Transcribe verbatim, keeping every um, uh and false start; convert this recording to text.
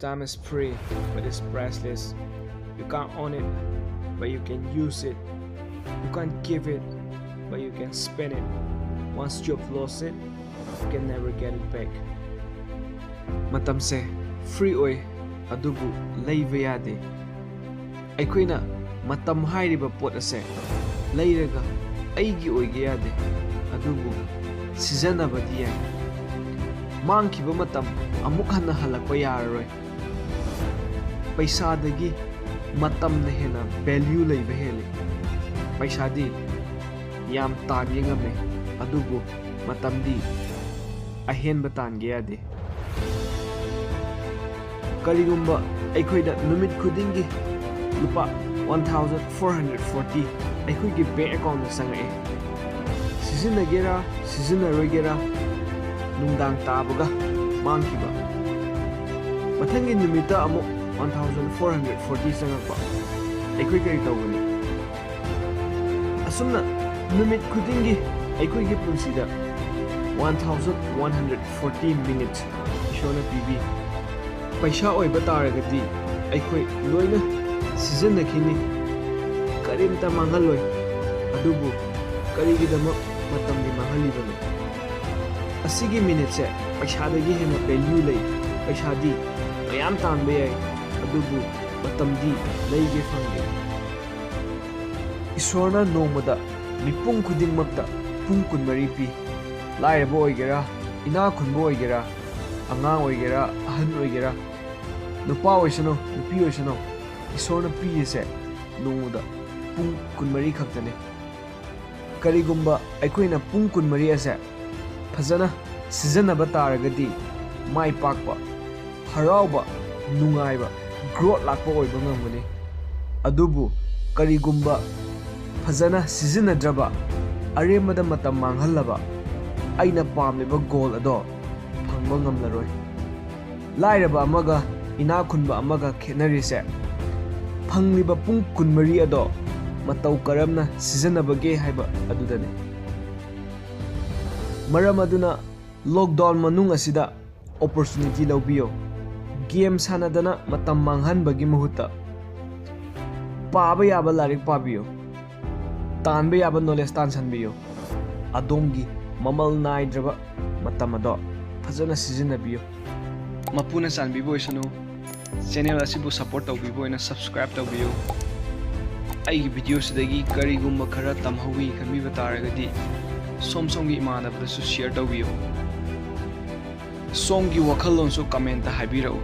Time is free, but it's priceless. You can't own it, but you can use it. You can't give it, but you can spend it. Once you've lost it, you can never get it back. ꯃꯇꯝꯁꯦ free ꯑꯣꯏ, ꯑꯗꯨꯕꯨ ꯂꯩꯕ ꯌꯥꯗꯦ꯫ ꯑꯩꯈꯣꯏꯅ ꯃꯇꯝ ꯍꯥꯏꯔꯤꯕ ꯄꯣꯠ ꯑꯁꯦ ꯂꯩꯔꯒ ꯑꯩꯒꯤ ꯑꯣꯏꯒꯦ ꯌꯥꯗꯦ, ꯑꯗꯨꯕꯨ ꯁꯤꯖꯤꯟꯅꯕꯗꯤ ꯌꯥꯏ꯫ ꯃꯥꯡꯈꯤꯕ ꯃꯇꯝ ꯑꯃꯨꯛ ꯍꯟꯅ ꯍꯜꯂꯛꯄ ꯌꯥꯔꯔꯣꯏ꯫ ꯄꯩꯁꯥꯗꯒꯤ ꯃꯇꯝꯅ ꯍꯦꯟꯅ value ꯂꯩꯕ ꯍꯦꯜꯂꯤ꯫ ꯄꯩꯁꯥꯗꯤ ꯌꯥꯝ ꯇꯥꯟꯒꯦ ꯉꯝꯃꯦ, ꯑꯗꯨꯕꯨ ꯃꯇꯝꯗꯤ ꯑꯍꯦꯟꯕ ꯇꯥꯟꯒꯦ ꯌꯥꯗꯦ꯫ ꯀꯔꯤꯒꯨꯝꯕ ꯑꯩꯈꯣꯏꯗ ꯅꯨꯃꯤꯠ ꯈꯨꯗꯤꯡꯒꯤ ꯂꯨꯄꯥ one thousand four hundred forty ꯑꯩꯈꯣꯏꯒꯤ bank account ꯇ ꯆꯪꯉꯛꯑꯦ꯫ ꯁꯤꯖꯤꯟꯅꯒꯦꯔꯥ ꯁꯤꯖꯤꯟꯅꯔꯣꯏꯒꯦꯔꯥ, ꯅꯨꯡꯗꯥꯡ ꯇꯥꯕꯒ ꯃꯥꯡꯈꯤꯕ꯫ ꯃꯊꯪꯒꯤ ꯅꯨꯃꯤꯠꯇ ꯑꯃꯨꯛ one thousand four hundred forty ꯆꯪꯉꯛꯄ꯫ ꯑꯩꯈꯣꯏ ꯀꯔꯤ ꯇꯧꯒꯅꯤ? ꯑꯁꯨꯝꯅ ꯅꯨꯃꯤꯠ ꯈꯨꯗꯤꯡꯒꯤ ꯑꯩꯈꯣꯏꯒꯤ ꯄꯨꯟꯁꯤꯗ one thousand one hundred forty minutes ꯏꯁꯣꯔꯅ ꯄꯤꯕꯤ꯫ ꯄꯩꯁꯥ ꯑꯣꯏꯕ ꯇꯥꯔꯒꯗꯤ ꯑꯩꯈꯣꯏ ꯂꯣꯏꯅ ꯁꯤꯖꯤꯟꯅꯈꯤꯅꯤ, ꯀꯔꯤꯝꯇ ꯃꯥꯡꯍꯜꯂꯣꯏ꯫ ꯑꯗꯨꯕꯨ ꯀꯔꯤꯒꯤꯗꯃꯛ ꯃꯇꯝꯗꯤ ꯃꯥꯡꯍꯜꯂꯤꯕꯅꯣ? ꯑꯁꯤꯒꯤ minute ꯁꯦ ꯄꯩꯁꯥꯗꯒꯤ ꯍꯦꯟꯅ value ꯂꯩ꯫ ꯄꯩꯁꯥꯗꯤ ꯃꯌꯥꯝ ꯇꯥꯟꯕ ꯌꯥꯏ, ꯑꯗꯨꯕꯨ ꯃꯇꯝꯗꯤ ꯂꯩꯒꯦ ꯐꯪꯗꯦ꯫ ꯏꯁꯣꯔꯅ ꯅꯣꯡꯃꯗ ꯃꯤꯄꯨꯝ ꯈꯨꯗꯤꯡꯃꯛꯇ ꯄꯨꯡ ꯀꯨꯟꯃꯔꯤ ꯄꯤ꯫ ꯂꯥꯏꯔꯕ ꯑꯣꯏꯒꯦꯔꯥ, ꯏꯅꯥꯛ ꯈꯨꯟꯕ ꯑꯣꯏꯒꯦꯔꯥ, ꯑꯉꯥꯡ ꯑꯣꯏꯒꯦꯔꯥ, ꯑꯍꯟ ꯑꯣꯏꯒꯦꯔꯥ, ꯅꯨꯄꯥ ꯑꯣꯏꯁꯅꯨ, ꯅꯨꯄꯤ ꯑꯣꯏꯁꯅꯨ, ꯏꯁꯣꯔꯅ ꯄꯤꯔꯤꯁꯦ ꯅꯣꯡꯃꯗ ꯄꯨꯡ ꯀꯨꯟꯃꯔꯤ ꯈꯛꯇꯅꯤ꯫ ꯀꯔꯤꯒꯨꯝꯕ ꯑꯩꯈꯣꯏꯅ ꯄꯨꯡ ꯀꯨꯟꯃꯔꯤ ꯑꯁꯦ ꯐꯖꯅ ꯁꯤꯖꯤꯟꯅꯕ ꯇꯥꯔꯒꯗꯤ ꯃꯥꯏ ꯄꯥꯛꯄ, ꯍꯔꯥꯎꯕ, ꯅꯨꯡꯉꯥꯏꯕ, growth ꯂꯥꯛꯄ ꯑꯣꯏꯕ ꯉꯝꯒꯅꯤ꯫ ꯑꯗꯨꯕꯨ ꯀꯔꯤꯒꯨꯝꯕ ꯐꯖꯅ ꯁꯤꯖꯤꯟꯅꯗ꯭ꯔꯕ, ꯑꯔꯦꯝꯕꯗ ꯃꯇꯝ ꯃꯥꯡꯍꯜꯂꯕ, ꯑꯩꯅ ꯄꯥꯝꯂꯤꯕ goal ꯑꯗꯣ ꯐꯪꯕ ꯉꯝꯂꯔꯣꯏ꯫ ꯂꯥꯏꯔꯕ ꯑꯃꯒ ꯏꯅꯥꯛ ꯈꯨꯟꯕ ꯑꯃꯒ ꯈꯦꯠꯅꯔꯤꯁꯦ ꯐꯪꯂꯤꯕ ꯄꯨꯡ ꯀꯨꯟꯃꯔꯤ ꯑꯗꯣ ꯃꯇꯧ ꯀꯔꯝꯅ ꯁꯤꯖꯤꯟꯅꯕꯒꯦ ꯍꯥꯏꯕ ꯑꯗꯨꯗꯅꯤ꯫ ꯃꯔꯝ ꯑꯗꯨꯅ lockdown ꯃꯅꯨꯡ ꯑꯁꯤꯗ opportunity ꯂꯧꯕꯤꯌꯨ꯫ ꯒꯦꯝ ꯁꯥꯟꯅꯗꯅ ꯃꯇꯝ ꯃꯥꯡꯍꯟꯕꯒꯤ ꯃꯍꯨꯠꯇ ꯄꯥꯕ ꯌꯥꯕ ꯂꯥꯏꯔꯤꯛ ꯄꯥꯕꯤꯌꯨ, ꯇꯥꯟꯕ ꯌꯥꯕ ꯅꯣꯂꯦꯖ ꯇꯥꯟꯁꯤꯟꯕꯤꯌꯨ꯫ ꯑꯗꯣꯝꯒꯤ ꯃꯃꯜ ꯅꯥꯏꯗ꯭ꯔꯕ ꯃꯇꯝ ꯑꯗꯣ ꯐꯖꯅ ꯁꯤꯖꯤꯟꯅꯕꯤꯌꯨ꯫ ꯃꯄꯨꯅ ꯆꯥꯟꯕꯤꯕ ꯑꯣꯏꯁꯅꯨ꯫ ꯆꯦꯅꯦꯜ ꯑꯁꯤꯕꯨ ꯁꯄꯣꯔꯠ ꯇꯧꯕꯤꯕ ꯑꯣꯏꯅ ꯁꯕꯁꯀ꯭ꯔꯥꯏꯕ ꯇꯧꯕꯤꯌꯨ꯫ ꯑꯩꯒꯤ ꯚꯤꯗꯤꯑꯣꯁꯤꯗꯒꯤ ꯀꯔꯤꯒꯨꯝꯕ ꯈꯔ ꯇꯝꯍꯧꯏ ꯈꯟꯕꯤꯕ ꯇꯥꯔꯒꯗꯤ ꯁꯣꯝ ꯁꯣꯝꯒꯤ ꯏꯃꯥꯟꯅꯕꯗꯁꯨ ꯁꯤꯌꯔ ꯇꯧꯕꯤꯌꯨ꯫ ꯁꯣꯝꯒꯤ ꯋꯥꯈꯜꯂꯣꯟꯁꯨ ꯀꯃꯦꯟꯇ ꯍꯥꯏꯕꯤꯔꯛꯎ꯫